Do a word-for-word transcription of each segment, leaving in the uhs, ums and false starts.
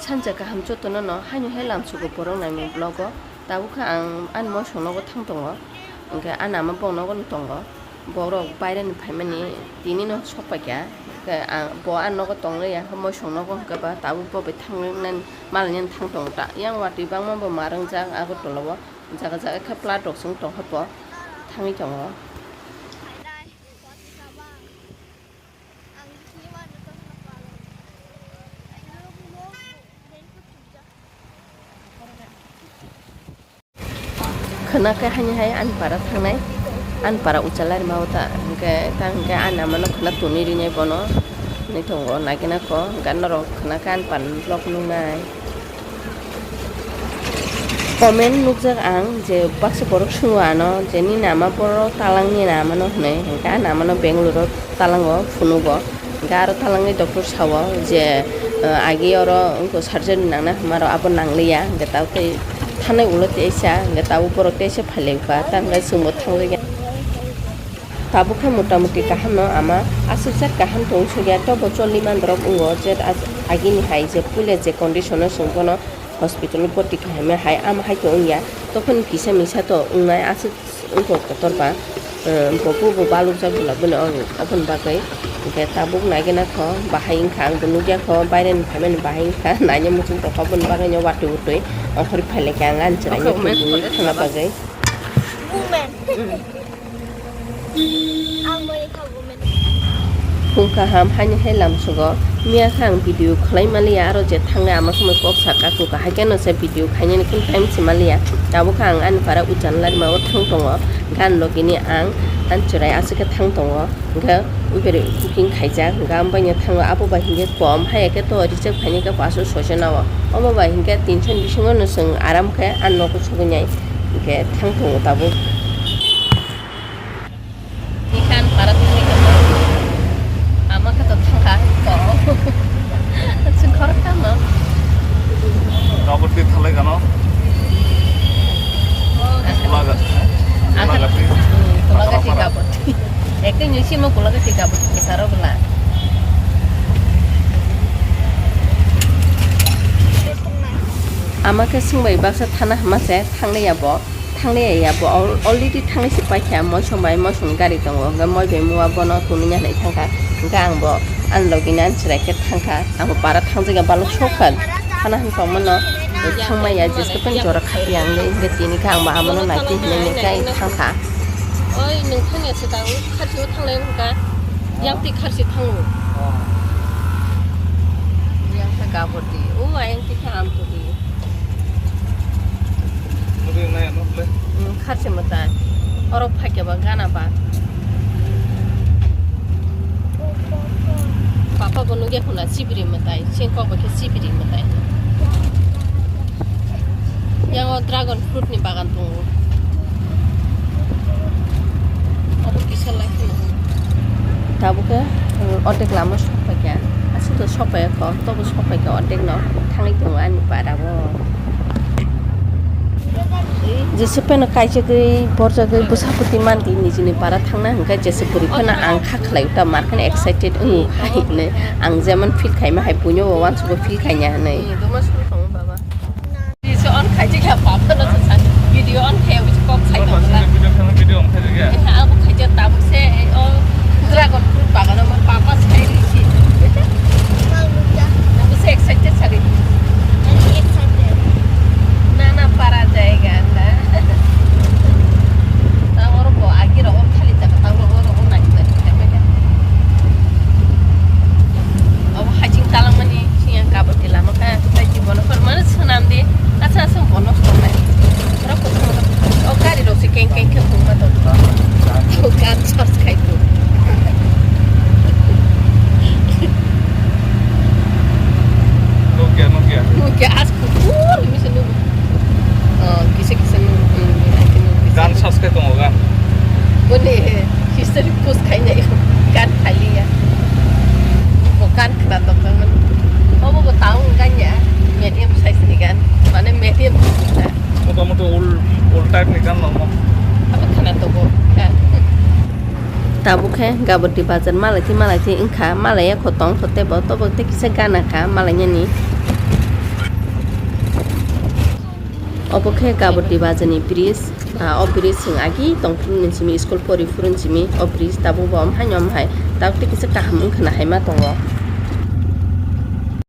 Thansa kaham jotono no haino hai lamsugo borok naimung vlog o. Tabuk khe ang ani mosong nogo thang tongo, hwnkhe ani ama bong nogo no tongo. Borok baireni phaimani tini no sok paikha, hwnkhe ang bo ani nogo tongliya, hwnkhe mosong nogo hwnkhe ba tabuk bo bai thangnani malainani thang tongo ta. Yang watwi bangma bo ma rwngjak Agartala o, jaga jaga khe plat rok se wng tongkha bo thangwi tongo. Khwna khe haini hai ani para thangnai, ani para Uchalari ma o ta, hwnkhe ta hwnkhe ani amano khwna tuni rinai bono hinwi tongo, nagina kho hwnkhe norok khwna khe ani para ni vlog nuknai. Comment nukjak ang je baksa borok swngo ano je nini ama borok talangni na amano hwnwi, hwnkhe ani amano Bangalore o talango phunugo, hwnkhe aro talangni doctor sao je, eh, agi oro wngkha surgery nangna hwnmaro abo nangliya, hwnkhe tabuk tei thanai ulo teisa, hwnkhe tabuk borok teisa phailaiba, ta hwnkhe chwngbo thangjak ya. Tabuk khe motamuti kaham no ama aswk jat kaham tong sukya, tobo choli mandrok wngo je as-, agini hai je puila je condition o chwng bono hospital o boti khaima hai ama hai khe wngya, tophoni kisa misa to wngnai aswk wngkha kotor ba, eh, bo bo bo balukjak bwla bwla ong aboni bagwi, hwnkhe tabuk naigena kho bahai wngkha, ang bo nukya kho baireni phaimani bahai wngkha, naina muchung tongkha aboni bagwino watwi utwi ongkhorwi phailaikha ang ani chwraino thangna bagwi. Women. Ang bo ekha women. Phung kaham haini hai lamsugo. Miya khe ang video khlai maliya, aro je thangnai ama somoi kok saka kok hai khe no se video khainani kun time se maliya. Tabuk khe ang ani para Uchalari ma o thang tongo. Gan logini ang ani chwrai aswk khe thang tongo. Hwnkhe uberi booking khaijak, hwnkhe ang baino thango. Abo bai hinkhe kom hai khe to reject khainai khe paso soise nao. Omo bai hinkhe tinso ni bisingo no chwng aram khe ani nogo sogwi nai. Hwnkhe thang tongo tabuk. Ikan para tini kata. Ama kata thangka ko. Sengkor kano. Kabut di thalai kano. Oh, kulaga. Kulaga ti. Hmm, kulaga ti kabut. Ekte nyusi mo kulaga ti kabut. Kisaro bela. Ama khe sungbai baksa thana hama se thangliya bo. Thangliya ya bo al-, already thangwi se paikha, moisong bai moisong gari tongo, hwnkhe moi bai mua bono tuniya hinwi thangkha, hwnkhe ang bo ani logini ani chwrai khe thangkha, ang bo para thangjak ya balok sokha, thana hwn tongmano thangmaya jeske pen jora khaiya hinwi, hwnkhe tini khe ang bo abono naitwi hinwi nai khe thangkha. Oi, nwng thangya se ta, o kharchi o thanglai wngkha, yang twi kharchi thango. Yang khe gabor di, o ayang twi khe amtwi di. Nugwi nai ano ble. Hmm, kharchi mwtai. Oro phaikhe ba gana ba. Papa bo nugya khuna chibiri mwtai. Sengkok ba khe chibiri mwtai. Yang o dragon fruit ni bagan tongo. Obo kisa lai kheno. Tabuk khe, um, ordek lama sok paikha. Aswk to sok paikha kho, tobo sok paikha ordek no. Thangwi tongo ani para bo. Jese pheno kaisagwi, borjagwi, bwsa phuti manti nijini para thangna hwnkhe jese bwrwi pheno ang kha khlai ta mar kheno excited wngo hai hinwi. Ang jemon feel khaima hai buino bo uansugo feel khaina hinwi. Video on khai jigya papa no sa video on khai wis kok khai no la. Video khai video on khai jigya. Abo khai jigya tabuk se o dragon fruit bagan o papa sai ri si. Abo se excited sari. Na na para jayega na. Tamo ro bo agi ro khali jaga tamo ro ro nai nai. Abo hajing talang mani. Siyang kabut di lama kha, tei di bono phar mano swnam di, asa asa bono swnam nai. Oro kotor kotor, o gari rok se keng keng khe phungma tong. O gan charge khai phung. Nokia, Nokia. Nokia as kukur ni se nuk. Oh, kisa kisa nuk, hmm, kisa nuk, kisa gan nuk. Charge khai tongo gan. Boni history post khai nai gan khai liya. Bo gan khna tongkha man. Obo bo town gan ya. Medium size ni gan. Mane medium size na. Motamuti old, old type ni gan lama. Abo khna tongo gan. Tabuk khe Gabati bazar malai thi malai thi wngkha, malai ya kho tong kho tebo, tobo tei kisa gana kha malai yani. Obo khe Gabati bazar ni bridge, ah, o bridge chwng agi tong phuru ni simi, school pori phuru ni simi, o bridge tabuk bo om hai ni om hai, tabuk tei kisa kaham wng khna hai ma tongo.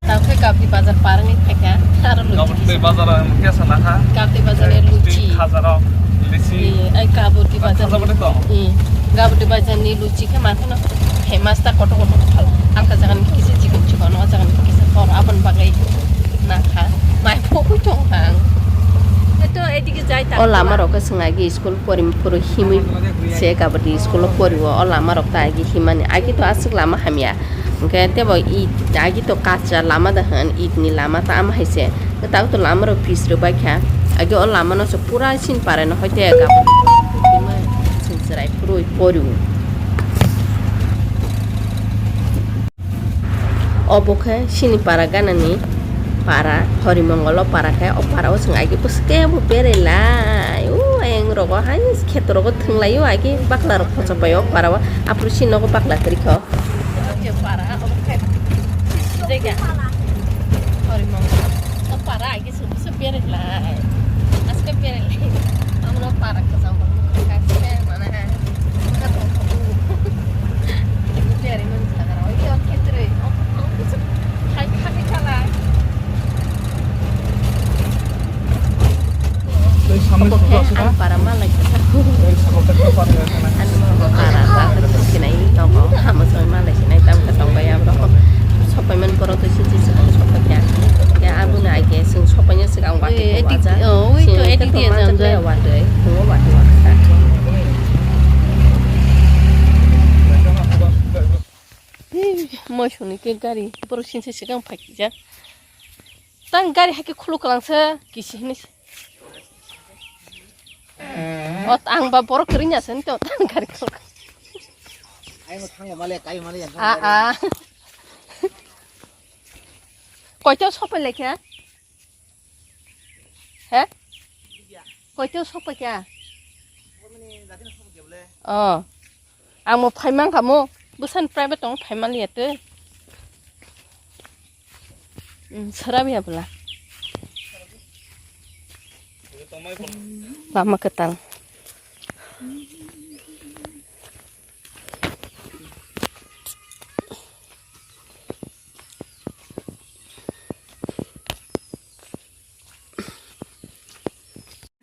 Tabuk khe Gabati bazar par wngwi phaikha, aro luchi Gabati kisa. Bazar ang kesa nakha. Gabati bazar ni luchi. Hazaro, lisi. Eh, ai Gabati bazar. Hazaro to. Hmm. Gabati bazar ni luchi khe ma kheno famous ta kotor kotor phal. Alka jaga ni kisa chikon chikon, o jaga ni kisa kor, aboni bagwi nakha. Mai phogwi tong kha ang. Eto edike jai ta. O lama rok khe chwng agi school pori phuru himwi se Gabati school o pori o, o lama rok ta agi himani. Agi to aswk lama hamya. Hwnkhe tebo it, agi to kacha lama da hwn, it ni lama ta ama hai se. Tabuk to lama rok pitch rwbai kha. Agi o lama no se pura sin parai no hoite Gabati sing chwrai phuru pori o. Obo khe chini para ganani para, Horimongolo para khe, o para o chwng agi bwswk khe bo berai lai. O ayang rogo hai kheto rogo thwng lai o, agi bakla rok khochok bai o para o, aphuru chini nogo bakla kwrwi kho. Para obo khe jaga Horimongolo o para agi Bwswk berai lai. Aske berai lai. Amno para kwcham bo kaisa mana ha. Berai man jaga rok. Iyo khetrwi. Hai khai khala. Ang para malai kha. Ang para ta sinai tongo. Hamo soi malai sinai tam ka tong bai abro. Sopai man borok to siji se tong sopai kha. Ya aboni age sing sopai Ang wati. Edit, oh, wait, to edit dia jam jam. Wati, wati, wati. Moi suni ke gari, borok sinse sikang phai kija. Tang gari hake khulu kalang se, kisi hini. Ot ang ba borok kering ya sen to tang gari khulu. Ai mo thango male, kai male yang. Ah, ah. Koito sopai lekha? He? Koito sok paikha? Oh. Ang mo phaimang kha mo. Bwsani private tong phaimaliya tei. Hmm, sarabiya bwla. Lama kwtal.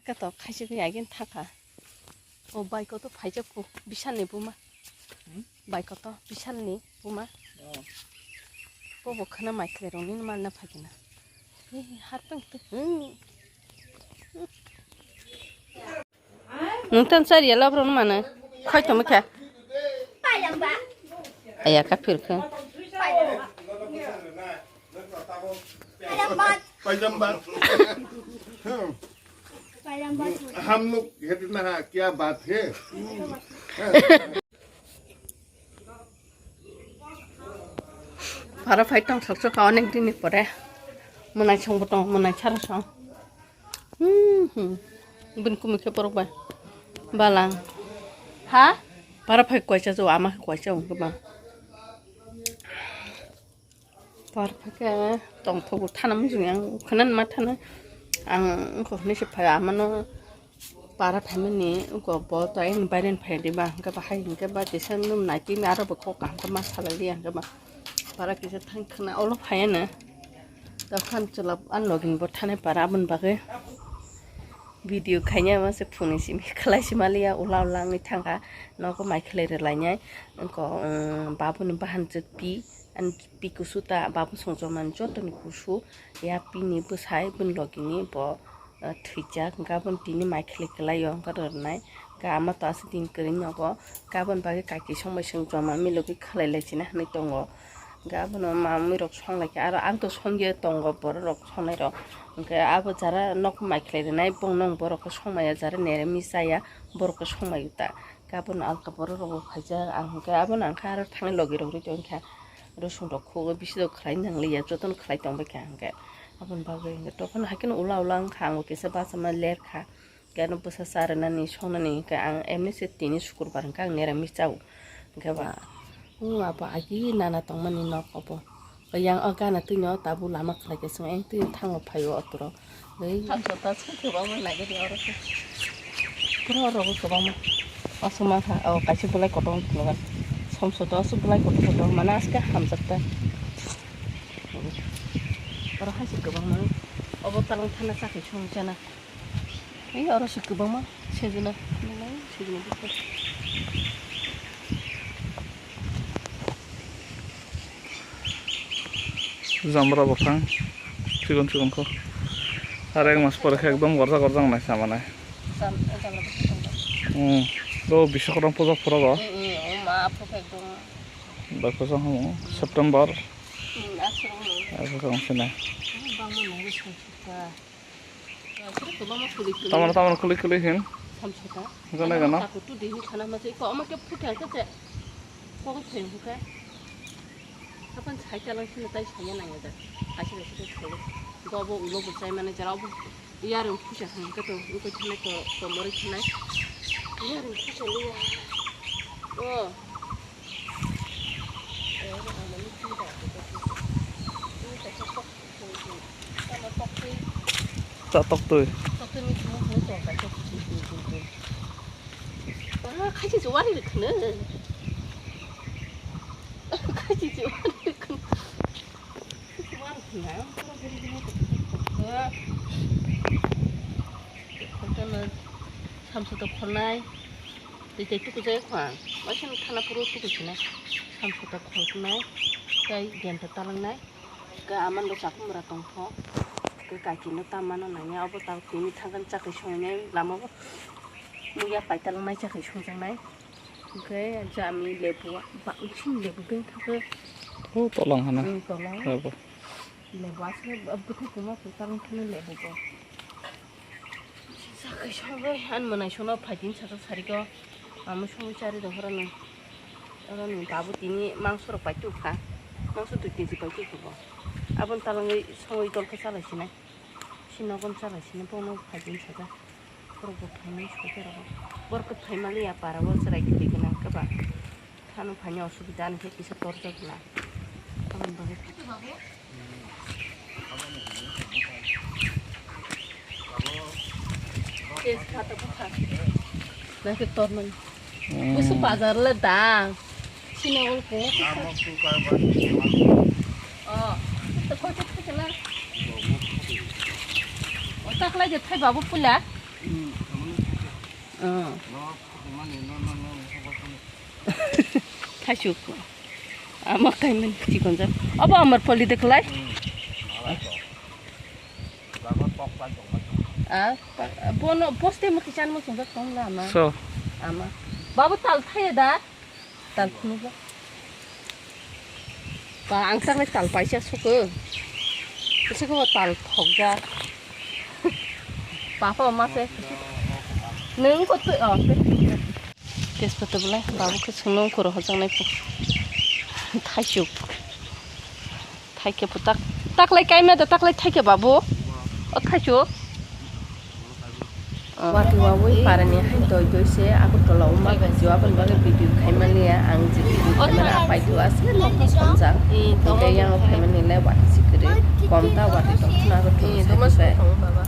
Katok khaisik ya gin thaka. O bike o to phaijak ko Bishalni buma. Hmm? Bike o to Bishalni buma. Oh. Bobo khana mai khlai roni manna phagina. He, he, harpang to. Hmm. Nwng tan chari ya labrok no mano. Khoi tongma kha. Aya ka phir kha. पैजाम बात। हम लोग हेड ना क्या बात है? Para phai tong sok sok onek din ni pore. Mwnai song bo tong, mwnai sara song. Hmm, hmm. Bin kumi khe borok bai. Balang. Ha? Para phai kwaisa jo, ama khe kwaisa wng khe ba. Para phai khe tong thogo thana mujung yang khana ma thana. Ang wngkha hwnwi se phai amano. Para phaimani wngkha bo to ayang ni baireni phai di ba, hwnkhe ba hai hwnkhe ba kisa nwng nai tini aro bo kok kaham khe ma salai liya hwnkhe ba. Para kisa thang khwna ulo phaiya no. Tokhan chwla ani logi ni bo thanai para aboni bagwi video khaina ma se phone ni simi khlai si maliya ula ula wngwi thangkha nogo mai khlai rwlainai wngkha, um, babuni bahan chwk pi ani pi kusu ta babu songchomani jotoni kusu ya pini bwsai bini logi ni bo. Ah, thwijak, hwnkhe aboni tini mai khwlai kwlaio, hwnkhe rwnai. Hwnkhe ama to aswk din kwrwi nogo, hwnkhe aboni bagwi kaki songbai song joma milogwi khwlai lai sina hinwi tongo. Hwnkhe abono mamwi rok song lai khe, aro ang to songya tongo borok rok songnai rok. Hwnkhe abo jara nok mai khlai rwnai, bongno borok khe songmaya, jara nere mi chaya, borok khe songmai ta. Hwnkhe abono alka borok rok bo phaijak, ang hwnkhe abono ang khe aro thangwi logi rok rwi tongkha. Rosong rok khugo bisi rok khlai nangliya, jotono khlai tongbai kha hwnkhe. Aboni bagwi hwnkhe tokhono haikhe ula ula wngkha, ang bo kisa bachama ler kha. Hwnkhe ano bwsa cha rwnani songnani hwnkhe ang emni se tini sukurbar hwnkhe ang neramis chao. Hwnkhe ba, o abo agi nana tongmani nok obo. Yang o gana twi no tabuk lama khlai kaisa, yang twi thango phaio otro. Bai. Hamsa ta se kwbangma nai gadi oro se. Pura oro kwbangma. Aswk mankha, o kaisa belai kotor phunukha. Somso to aswk belai kotor kotor, mane aske hamjakta. Oro hai se kwbangma. Obo talang thana chakhe song chana. Ei oro se kwbangma sejuna. Belai sejuna bwkhak. Jamra bwkhang, chikon chikon kho. Ar ek mas pore khe ekdom gorja gorja wngnai sama nai. Jam-, jamra bwkhang tongo. Hmm. O Biswakarma puja phuru bo. Hmm, hmm, o ma phuru khe ekdom. Bai puja hwngo, September. Hmm, aswk hwngo. Aswk hwngo sini. Hmm, bangma nangwi songchukha. Tamar, tamar khuli khuli hin. Samsaka. Gana, gana. Aku tu dini khana ma se ko ama ke phuka ka che. Ko ko theng phuka. Hapan sai kalang sini tai saya nang ya. Asi asi ko khuli. Go bo ulo bo sai mane jara bo. Yar u phuka khang ka to u ko thana to to mori khana. Yar u phuka lu ya. O. Ta tok twi. Samsok to khornai. Twi tei tuku jai khwang. Waisa no thana phuru tuku sinai. Samsok to khornai. Tei genta talangnai. Khe amando chakhumra tongpho. Khe kaiki no ta mano nangya, obo ta tini thangkhan chakhe songnai lama o. Muya paital nai chakhe songjaknai. Khe jami lebu, ba, sini lebu beng thangkhe. O tolang hana. Hmm, tolang. Lebu. Lebu aswk bwthai kwma kwtal wngkhe lebu bo. Sakhe songwi ani mwnai sono phaitini sajak sariko. Amo songwi chari rw horani. Oroni babu tini mangso rok pai tubkha. Mangso dui keji pai tubkha bo. Aboni talangwi songwi dolkhe chalai sinai. Si nogon chalai sinai bono phaitini sajak. Borok bo phainai songwi chari rw. Borok khe phaimaliya para o chwrai kwtwi gwnang khe ba. Thano phaini osubida ani khe kisa torjak na. Aboni bagwi. Tejpata bwkha. Nakhe tormani. Hmm. Busu bazar le da. Sini ol ko. Oh. To koi koi koi la. Oh, taklai je thai babu pula. Hmm. Oh. Thaichuk. Ama kaimani chikonjak. Abo amar poli de khlai. Ah, bono poste mukhi chan mo chungjak tong la ama. So. Ama. Babu tal thai da. Tal phunukla. Ba ang sakle tal paisa suku. Kisa ko tal thokjak. Papa ma se. Nung ko tu, oh, se. Tejpata belai babu khe swngnw koro hojaknai pho. Thaichuk. Thaikhe pho tak, taklai kaima da, taklai thaikhe babu. O thaichuk. Wati wawi parani hai doi doi se Agartala o ma video aboni bagwi video khaimani ya ang je video khaimani apai tu asle nokha songjak. Tei yang o khaimani le wati sikiri. Komta wati tongthuna Agartala o sakhe.